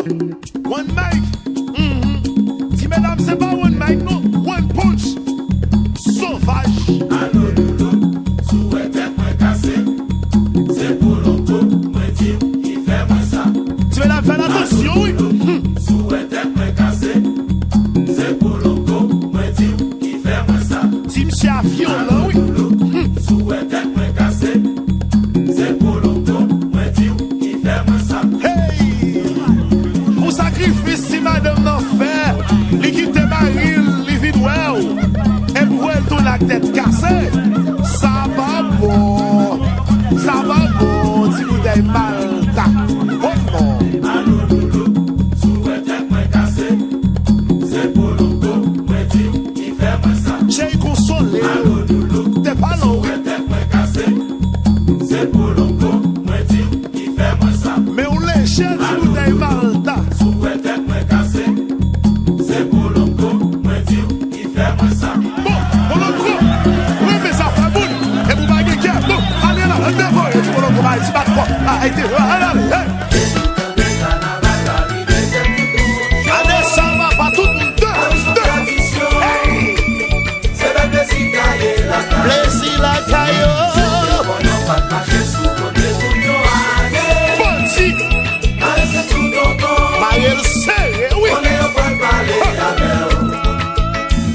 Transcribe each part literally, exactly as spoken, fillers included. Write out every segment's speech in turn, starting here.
One mic. Mhm. Ti medam, se pa one mic non, one punch. Sovaj. Alo doudou, si w wè tèt mwen kase, se polongo mwen di w ki fè mwen sa. Ti medam, fè atansyon wi. Hmm. Si w wè tèt mwen kase, se polongo mwen di w ki fè mwen sa. Ti mesye a vyolan wi. Hmm. Si w wè tèt mwen kase, se polongo mwen di w ki fè mwen sa. Hey! Pou sakrifis ti madanm nan fè, li kite mari l, li vin wè w. Epi w wè l tounen ak tèt kase. Sa pa bon. Sa pa bon, ti boutèy Malta. Oh non. Alo doudou, si w wè tèt mwen kase, se polongo mwen di w ki fè mwen sa. Cheri konsole. Alo doudou, te pale w wi. Tèt mwen kase, se polongo mwen di w ki fè mwen sa. Men w leje ti boutèy Malta. Si w wè tèt mwen kase, se polongo mwen di w ki fè mwen sa. Bon, polongo, renmen zafè moun, epi w pa gen kè. Bon, ale la, ann devoye ti polongo, bay ti bat kò. A, ede, ale, ale, hey. Ane sa va pa tout moun. De, de. Hey! Plezi lakay yo. Bandi. Mare l sere, wi.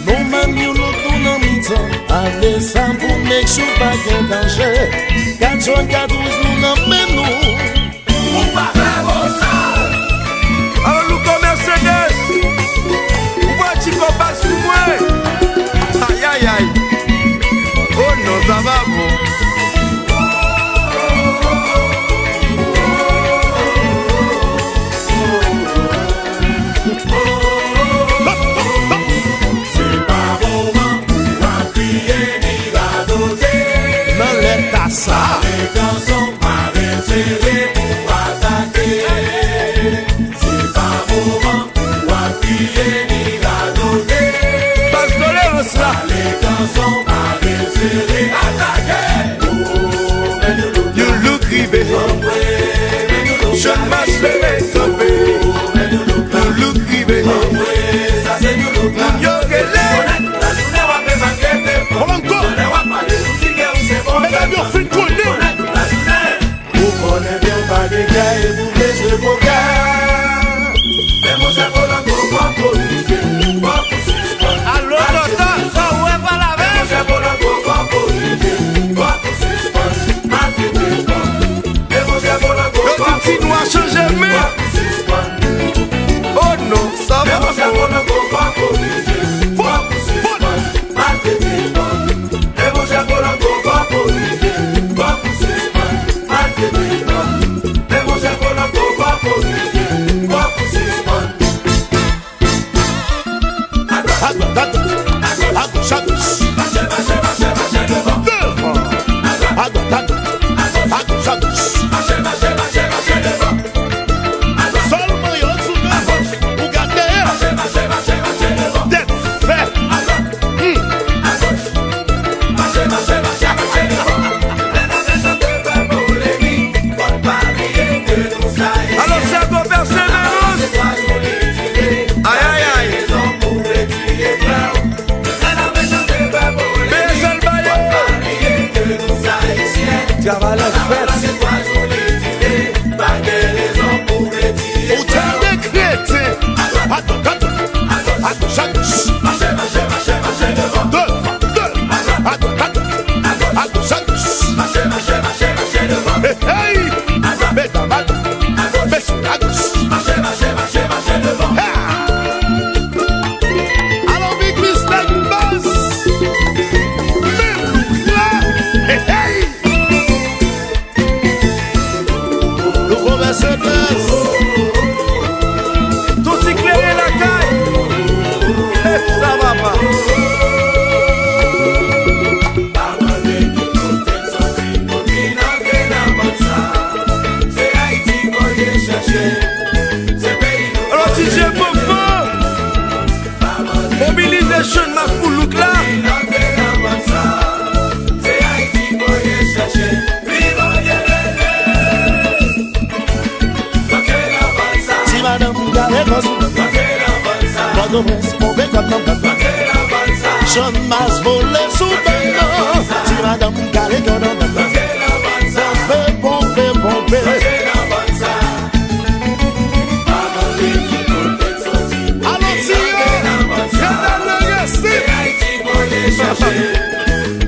Nou menm youn nou tou nan mitan. Ane sa pou make sure pa gen danje. Kat jòn, kat wouj nou nan men nou. Ou pa fè bon sa. Alò, Louko Mercedes, ou pran ti kòb bas pou mwen. Ayayay. Oh non, sa pa bon. Se pa moman pou w ap kriye ni radote. Nan lè ta sa. Pale kanson, pale sere pou atake. Se pa moman pou w ap kriye ni radote. Baz tolerans la. Pale kanson, pale sere, atake. You look rive. Jèn mas leve kanpe. You look rive. Moun yo rele. Pran ankò. Medam yo fin konnen. Ou konnen byen w pa gen kè, epi w vle jwe poka. Men monchè Polango, fòk korije, fòk ou sispann. Alo, Toto, sa w wè pa la menm? Men monchè Polango, fòk korije, fòk ou sispann maltrete fanm. Men monchè Polango, fòk ou sispann. Yo di ti nwa chanje men. Fòk ou sispann. Oh non, sa va. Men monchè Polango, fòk korije, fòk ou sispann maltrete fanm. Men monchè Polango, fòk korije, fòk ou sispann maltrete fanm. Men monchè Polango, fòk korije, fòk ou sispann. Adwat, adwat, agoch, agoch. Mache, mache, mache, mache devan. Devan. Adwat, adwat, agoch, agoch. Mache, mache, mache, mache devan. Sèlman yo di w gade, ou gade. Mache, mache, mache, mache devan. Tèt fè. Adwat. Hmm. Mache, mache, mache, mache devan. Lè n ap chante fè polemik, fò n pa bliye ke nou se Ayisyen. Alò, Sègo Pèseverans. Ayayay. Peye sèl ba yo. Travay la fèt. Ou tande kreten. Agoch, agoch, agoch, agoch. De, de. Agoch, agoch, agoch, agoch. Hey, hey. Medam, agoch. Mesye, agoch. Ha! Alò, Big Miss Tech Buzz. Men look la. Hey, hey. Pòtoprens, ponpe kòd nan bòt. Channmas vole sou bòt. Ti madanm kale kòd nan bòt. Ponpe, ponpe, ponpe. Alò, tiyo, gade nan resi.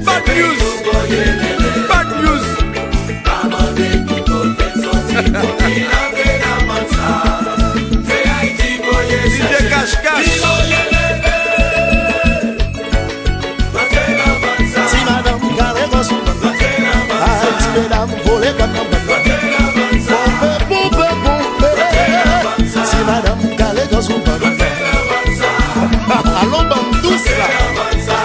Bad news. Bad news. Pa mande ki kote n soti pou vin antre nan bòt sa. Se Ayiti voye chèche. D J Cash Cash. Li voye leve. Rantre nan bòt sa. Ti madanm kale kò sou bòt. Rantre nan bòt sa. Ay, ti medam vole kòd nan bòt. Rantre nan bòt sa. Ponpe, ponpe, ponpe. Rantre nan bòt sa. Ti madanm kale kò sou bòt. Rantre nan bòt sa. Alò, banm dous la. Rantre nan bòt sa.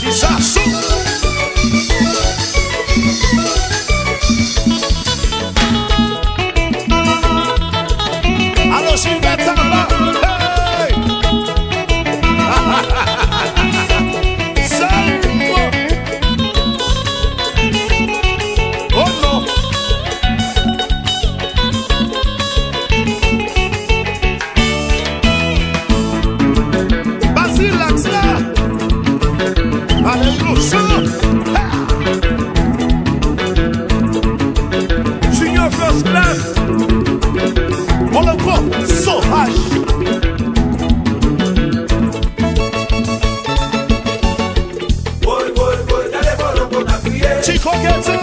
Ti Sasou. Alò, Gilbert Samba. Hey! Sèlman. Oh non! Basilax la! Alelouya! Ha! Junior First Class! Moloko Sovaj! Ti koketan.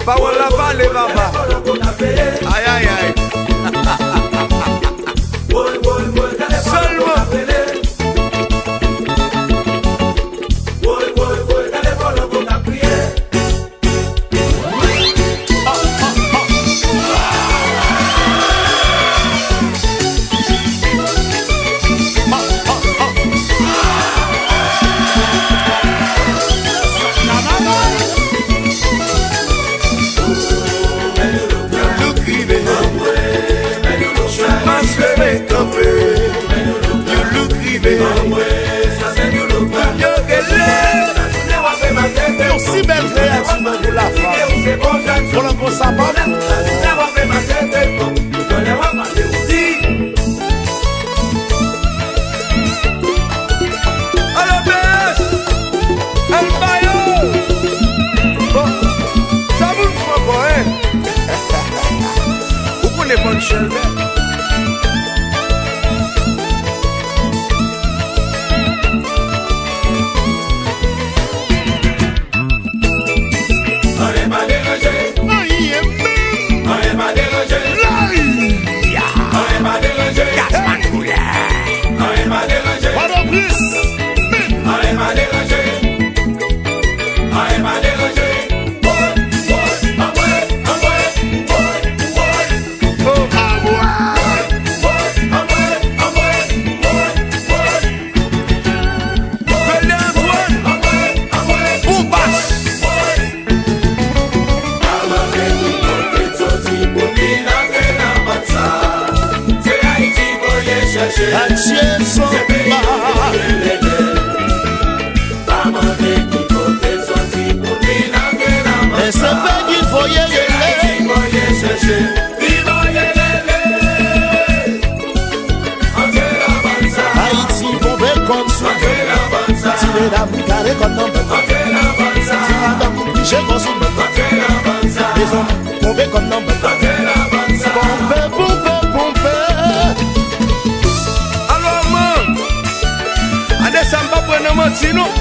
Pawòl la pale, papa. Ay, ay, ay. Sèlman. Look rive. Mas leve kanpe. You look rive. Yo rele. Yon si bèl kreyati tankou lafanm. Pou lanmou sa pa. Alo, P S! El Bayo! Bon, sa moun fè ankò, en? Ou konnen Punchel, men. Anyen pa deranje. Anyen menm. Anyen pa deranje. Lay! Anyen pa deranje. Gasman koulè. Anyen pa deranje. Pòtoprens menm. Anyen pa deranje. Anyen pa deranje. Woy, woy, anmwe, anmwe, woy, woy. Oh, ah, woy. Woy, woy, anmwe, anmwe, woy, woy. Fede Antoine, Boubas. Adye, Zamba. E se Pegi voye rele. Ayiti ponpe kòd sou bòt. Ti medam kale kòd nan bòt. Ti madanm pije kò sou bòt. Mezanmi, ponpe kòd nan bòt. Ponpe, ponpe, ponpe. Alò, man, ade sa m pa pran nan manti, non.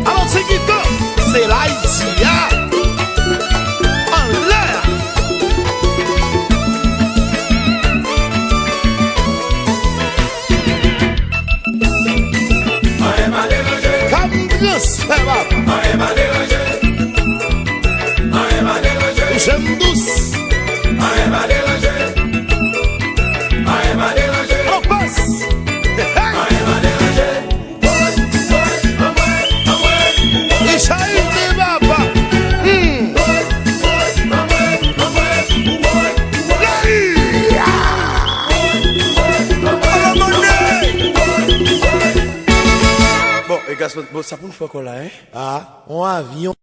Alò, ti gita, se la Ayiti a. Anlè a. Kam transfè, papa. Ou jèn dous. Anpas. Michel de papa. Hmm. Lali. Gaston, bon, sa pou n fè ankò la, hein? Ah, on avyon.